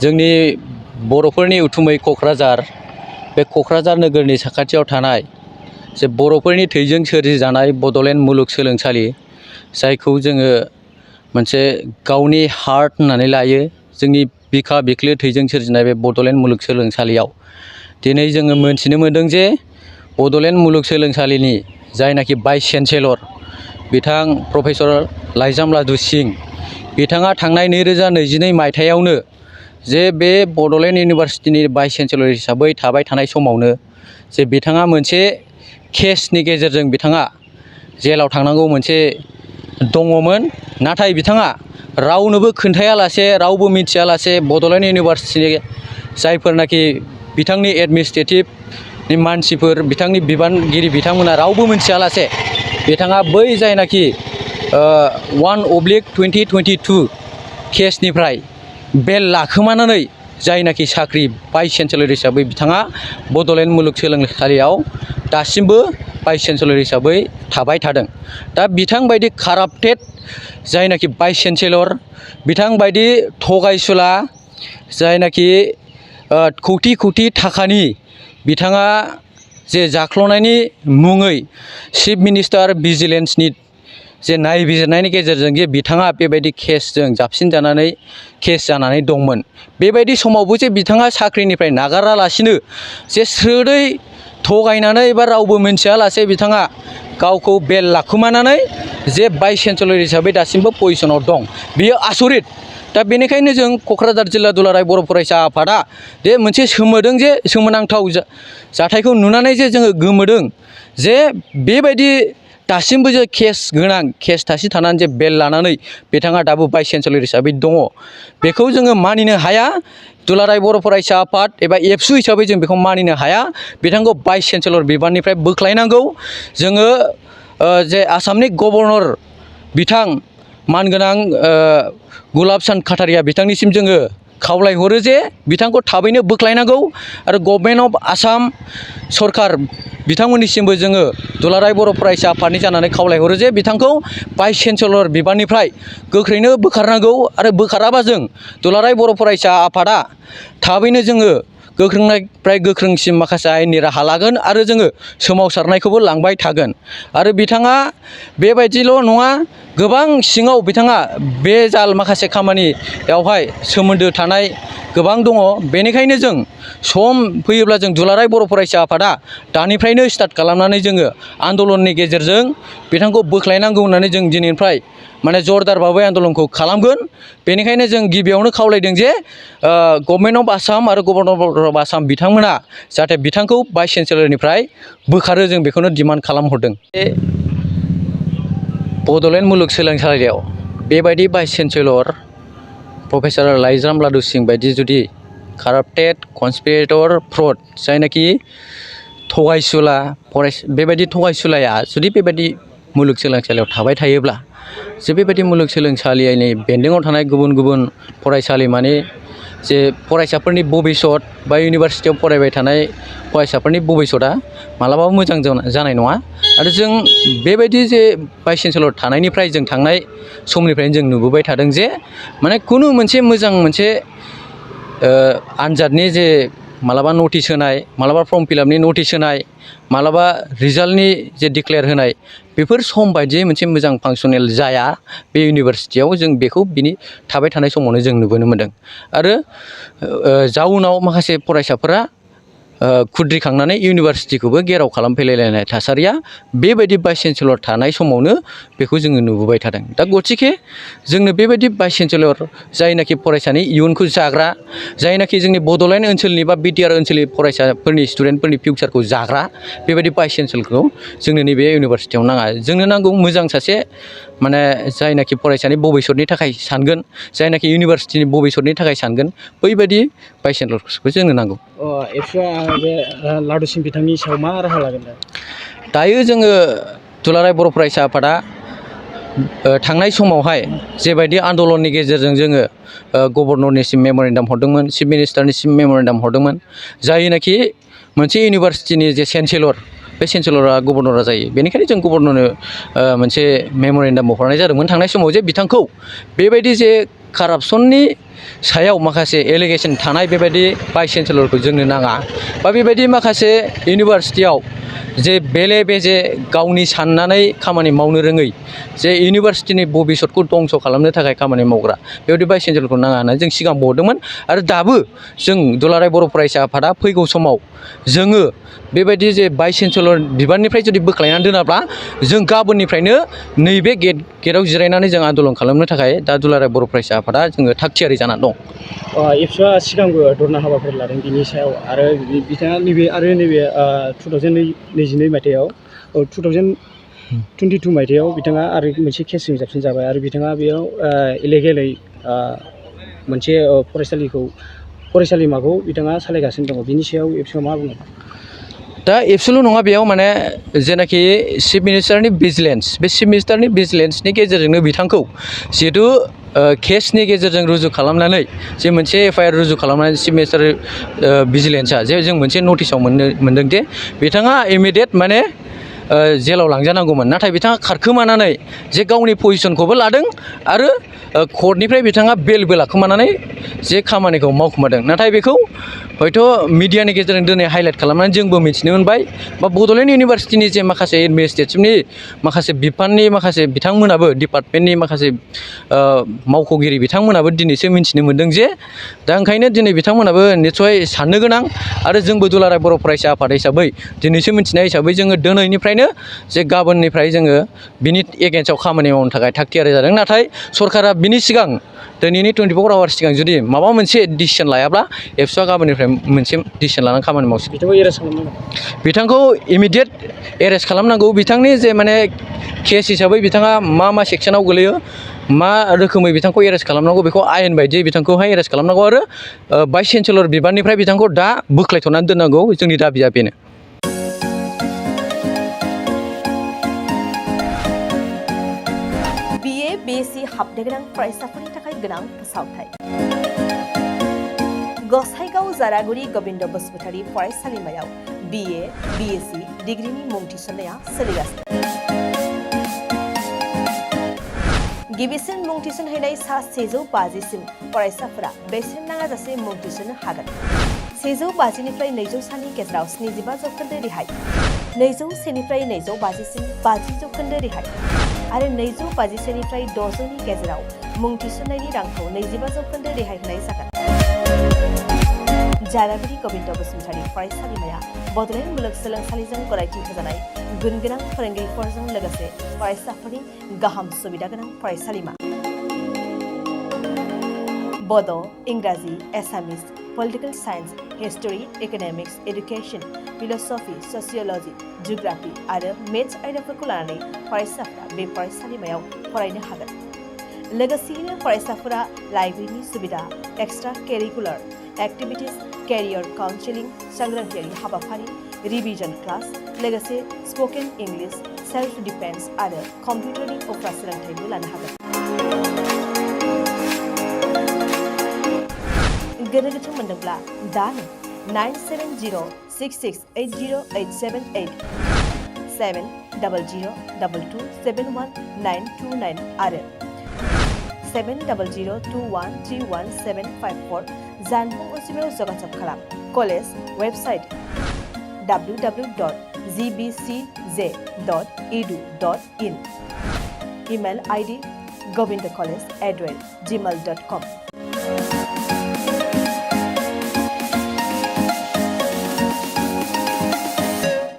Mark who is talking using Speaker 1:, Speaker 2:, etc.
Speaker 1: जोंनि बर'फोरनि उथुमै क'क्राझार बे क'क्राझार नोगोरनि साखाथियाव थानाय जे बर'फोरनि थैजों सोरजिजानाय बड'लेण्ड मुलुगसोलोंसालि जायखौ जोङो मोनसे गावनि हार्ट होननानै लायो जोंनि बिखा बिख्लो थैजों सोरजिनाय बे बड'लेण्ड मुलुगसोलोंसालियाव दिनै जोङो मोनथिनो मोनदों जे बड'लेण्ड मुलुगसोलोंसालिनि जायनाखि भाइस चेन्सेलर बिथां प्रफेसर लाइजाम लादु सिंह बिथाङा थांनाय 2022 मायथाइयावनो जे बे बड'लेण्ड इउनिभार्सिटिनि भाइस चेन्सेलर हिसाबै थाबाय थानाय समावनो जे बिथाङा मोनसे केसनि गेजेरजों बिथाङा जेलाव थांनांगौ मोनसे दङमोन नाथाय बिथाङा रावनोबो खोन्थायालासे रावबो मिथियालासे बड'लेण्ड इउनिभार्सिटिनि जायफोरनाखि बिथांनि एडमिनिस्ट्रेटिभनि मानसिफोर बिथांनि बिबानगिरि बिथांमोना रावबो मिथियालासे बिथाङा बै जायनाखि 1/2022 केसनिफ्राय बेल लाखोमानानै जायनाखि साख्रि भाइस चेन्सेलर हिसाबै बिथाङा बड'लेण्ड मुलुगसोलोंसालियाव दासिमबो भाइस चेन्सेलर हिसाबै थाबाय थादों। दा बिथांबायदि काराप्टेड जायनाखि भाइस चेन्सेलर बिथांबायदि थगायसुला जायनाखि कौटि कौटि थाखानि बिथाङा जे जाख्ल'नायनि मुङै चिफ मिनिस्टार भिजिलेन्सनि जे नायबिजिरनायनि गेजेरजों जे बिथाङा बेबायदि केसजों जाबसिन जानानै केस जानानै दंमोन बेबायदि समावबो जे बिथाङा साख्रिनिफ्राय नागारालासिनो जे स्रोदै थगायनानै एबा रावबो मिथियालासे बिथाङा गावखौ बेल लाखुमानानै जे भाइस चेन्सेलर हिसाबै दासिमबो पजिशनाव दं बियो आसरित। दा बेनिखायनो जों क'क्राझार जिल्ला दुलाराय बर' फरायसा आफादा जे मोनसे सोमोनांथाव जाथायखौ नुनानै जे जोङो गोमोदों जे बेबायदि दासिमबो जे केस गोनां केस थासि थानानै जे बेल लानानै बिथाङा दाबो भाइस चेन्सेलर हिसाबै दङ बेखौ जोङो मानिनो हाया। दुलाराय बर' फरायसा आफाद एबा एबसु हिसाबै जों बेखौ मानिनो हाया। बिथांखौ भाइस चेन्सेलर बिबाननिफ्राय बोख्लायनांगौ। जोङो जे आसामनि गभर्नर बिथां मानगोनां गुलाब चान्द काटारिया बिथांनिसिम जोङो खावलायहरो जे बिथांखौ थाबैनो बोख्लायनांगौ आरो गभर्नमेन्ट अफ आसाम सरकार बिथांमोननिसिमबो जोङो दुलाराय बर' फरायसा आफादनि जानानै खावलायहरो जे बिथांखौ भाइस चेन्सेलर बिबाननिफ्राय गोख्रैनो बोखारनांगौ आरो बोखाराबा जों दुलाराय बर' फरायसा आफादा थाबैनो जोङो गोख्रोंनिफ्राय गोख्रोंसिन माखासे आयेननि राहा लागोन आरो जोङो सोमावसारनायखौबो लांबाय थागोन। आरो बिथाङा बेबायदिल' नङा गोबां सिङाव बिथाङा बेजाल माखासे खामानियावहाय सोमोन्दो थानाय गोबां दङ। बेनिखायनो जों सम फैयोब्ला जों दुलाराय बर' फरायसा आफादा दानिफ्रायनो स्टार्ट खालामनानै जोङो आन्दलननि गेजेरजों बिथांखौ बोख्लायनांगौ होननानै जों दिनैनिफ्राय माने जरदार भाबै आन्दलनखौ खालामगोन। बेनिखायनो जों गिबियावनो खावलायदों जे गभर्नमेन्ट अफ आसाम आरो गभर्नर अफ आसाम बिथांमोना जाहाथे बिथांखौ भाइस चेन्सेलरनिफ्राय बोखारो जों बेखौनो डिमान्ड खालामहरदों। बे बड'लेण्ड मुलुगसोलोंसालियाव बेबायदि भाइस चेन्सेलर प्रफेसर लाइजाम लादु सिंह बायदि जुदि काराप्टेड कनस्पिरेटर फ्रड जायनाखि थगायसुला बेबायदि थगायसुलाया जुदि बेबायदि मुलुगसोलोंसालियाव थाबाय थायोब्ला जे बेबायदि मुलुगसोलोंसालिनि बेन्दोङाव थानाय गुबुन गुबुन फरायसालिमानि जे फरायसाफोरनि भबिसत बा इउनिभारसिटियाव फरायबाय थानाय फरायसाफोरनि भबिसतआ मालाबाबो मोजां जानाय नङा। आरो जों बेबायदि जे भाइस चेन्सेलर थानायनिफ्राय जों थांनाय समनिफ्रायनो जों नुबोबाय थादों जे माने खुनु मोनसे मोजां मोनसे आनजादनि जे मालाबा नटिस होनाय मालाबा फर्म फिलापनि नटिस होनाय मालाबा रिजाल्टनि जे डिक्लेयार होनाय बेफोर सम बायदियै मोनसे मोजां फांसनेल जाया बे इउनिभारसिटियाव जों बेखौ बिनि थाबाय थानाय समावनो जों नुबोनो मोन्दों। आरो जाउनाव माखासे फरायसाफोरा खुद्रिखांनानै इउनिभारसिटिखौबो गेराव खालामफैलायलायनाय थासारिया बेबायदि भाइस चेन्सेलर थानाय समावनो बेखौ जोङो नुबोबाय थादों। दा गथिखे जोंनो बेबायदि भाइस चेन्सेलर जायनाखि फरायसानि इयुनखौ जाग्रा जायनाखि जोंनि बड'लेण्ड ओनसोलनि बा बिटिआर ओनसोलनि फरायसाफोरनि स्टुडेन्टफोरनि फिउचारखौ जाग्रा बेबायदि भाइस चेन्सेलरखौ जोंनो नैबे इउनिभारसिटियाव नाङा। जोंनो नांगौ मोजां सासे माने जायनाखि फरायसानि भबिसतनि थाखाय सानगोन जायनाखि इउनिभारसिटिनि भबिसतनि थाखाय सानगोन बैबायदि भाइस चेन्सेलरखौ जोंनो नांगौ।
Speaker 2: एबसुआ बे लादु सिंह बिथांनि सायाव मा राहा लागोन
Speaker 1: दायो जोङो दुलाराय बर' फरायसा आफादा थांनाय समावहाय जेबायदि आन्दलननि गेजेरजों जोङो गभर्नरनिसिम मेम'रेन्डाम हरदोंमोन चिफ मिनिस्टारनिसिम मेम'रेन्डाम हरदोंमोन जायनाखि मोनसे इउनिभारसिटिनि जे चेन्सेलर बे चेन्सेलरा गभर्नरा जायो। बेनिखायनो जों गभर्नरनो मोनसे मेम'रेन्डामबो हरनाय जादोंमोन थांनाय समाव जे बिथांखौ बेबायदि जे कारापसननि सायाव माखासे एलिगेसन थानाय बेबायदि भाइस चेन्सेलरखौ जोंनो नाङा बा बेबायदि माखासे इउनिभारसिटियाव जे बेले बेजे गावनि साननानै खामानि मावनो रोङै जे इउनिभारसिटिनि भबिसतखौ दंस' खालामनो थाखाय खामानि मावग्रा बेबायदि भाइस चेन्सेलरखौ नाङा होननानै जों सिगां बुंहरदोंमोन आरो दाबो जों दुलाराय बर' फरायसा आफादा फैगौ समाव जोङो बेबायदि जे भाइस चेन्सेलर बिबाननिफ्राय जुदि बोख्लायनानै दोनाब्ला जों गाबोननिफ्रायनो नैबे गेटआव जिरायनानै जों आन्दलन खालामनो थाखाय दा दुलाराय बर' फरायसा आफादा जोङो थाग थियारि जानानै दं।
Speaker 2: एबसुआ सिगांबो धरना हाबाफारि लादों बिनि सायाव आरो बिथाङा नैबे 2022 मायथाइयाव 2022 मायथाइयाव बिथाङा आरो मोनसे केसजों जाबसिन जाबाय आरो बिथाङा बेयाव इलिगेलै मोनसे फरायसालिमाखौ बिथाङा सालायगासिनो दङ बिनि सायाव एबसुआ मा बुङो?
Speaker 1: दा एबसुल' नङा बेयाव माने जेनाखि चिफ मिनिस्टारनि भिजिलेन्स बे चिफ मिनिस्टारनि भिजिलेन्सनि गेजेरजोंनो बिथांखौ जिहेथु केसनि गेजेरजों रुजु खालामनानै जे मोनसे FIR रुजु खालामनानै चिफ मिनिस्टार भिजिलेन्सआ जे जों मोनसे नटिसाव मोनदों जे बिथाङा इमिडियेट माने जेलाव लांजानांगौमोन नाथाय बिथाङा खारखोमानानै जे गावनि पजिसनखौबो लादों आरो कर्टनिफ्राय बिथाङा बेलबो लाखोमानानै जे खामानिखौ मावखोमादों नाथाय बेखौ हयथ' मिडियानि गेजेरजों दिनै हाइलाइट खालामनानै जोंबो मिथिनो मोनबाय बा बड'लेण्ड इउनिभारसिटिनि जे माखासे एडमिनिस्ट्रेटिभनि माखासे बिफाननि माखासे बिथांमोनाबो डिपार्टमेन्टनि माखासे मावख'गिरि बिथांमोनाबो दिनैसो मिथिनो मोनदों जे दा ओंखायनो दिनै बिथांमोनाबो निस्सय साननो गोनां आरो जोंबो दुलाराय बर' फरायसा आफाद हिसाबै दिनैसो मिथिनाय हिसाबै जोङो दिनैनिफ्रायनो जे गाबोननिफ्राय जोङो बिनि एगेन्स्टआव खामानि मावनो थाखाय थाग थियारि जादों नाथाय सरकारा बिनि सिगां दिनैनि 24 आवार्स सिगां जुदि माबा मोनसे डिसिसन लायाब्ला एबसुआ गाबोननिफ्राय मोनसे डिसिसन लानानै खामानि मावसिगोन।
Speaker 2: बिथांखौ एरेस्ट खालामनांगौ।
Speaker 1: बिथांखौ इमिडियेट एरेस्ट खालामनांगौ बिथांनि जे माने केस हिसाबै बिथाङा मा सेक्सनाव गोलैयो मा रोखोमै बिथांखौ एरेस्ट खालामनांगौ बेखौ आयेन बायदियै बिथांखौहाय एरेस्ट खालामनांगौ आरो भाइस चेन्सेलर बिबाननिफ्राय बिथांखौ दा बोख्लायथ'नानै दोननांगौ जोंनि दाबिया बेनो।
Speaker 3: BSc हाबनो गोनां फरायसाफोरनि थाखाय गोनां फोसावथाय। गसाइगाव जारागुरि गबिन्द बसुमतारी फरायसालिमायाव BA BSc डिग्रीनि मुं थिसननाया सोलिगासिनो। गिबिसिन मुं थिसनहैनाय सा 150 सिम फरायसाफोरा बेसेन नाङाजासे मुं थिसननो हागोन। 150 निफ्राय 200 सानि गेजेराव 75% रेहाय, 201 निफ्राय 250 सिम 50% रेहाय आरो 250 निफ्राय 600 नि गेजेराव मुं थिसननायनि रांखौ 25% रेहाय होनाय जागोन। जारागुरि गबिन्द बसुमतारी फरायसालिमाया बड'लेण्ड मुलुगसोलोंसालिजों गनायथि होजानाय गुन गोनां फोरोंगिरिफोरजों लोगोसे फरायसाफोरनि गाहाम सुबिदा गोनां फरायसालिमा। बड', इंराजि, Assamese, political science, history, economics, education, philosophy, sociology, geography आरो मेथ्स आयदाफोरखौ लानानै फरायसाफोरा बे फरायसालिमायाव फरायनो हागोन। लोगोसेयैनो फरायसाफोरा लाइब्रेरिनि सुबिदा, extra curricular activities, career counselling, सांग्रांथियारि हाबाफारि, रिविजन क्लास, लोगोसे स्पोकन इंग्लिश, सेल्फ डिफेन्स आरो कम्पिउटारनि उफ्रा सोलोंथायबो लानो हागोन। गोनो गोथो मोनदोंब्ला दानो 9706680878 7002271929 आरो 7002131754 जानबुं अनजिमायाव जगाजग खालाम। College website www.gbcj.edu.in, email ID govindacollege@gmail.com।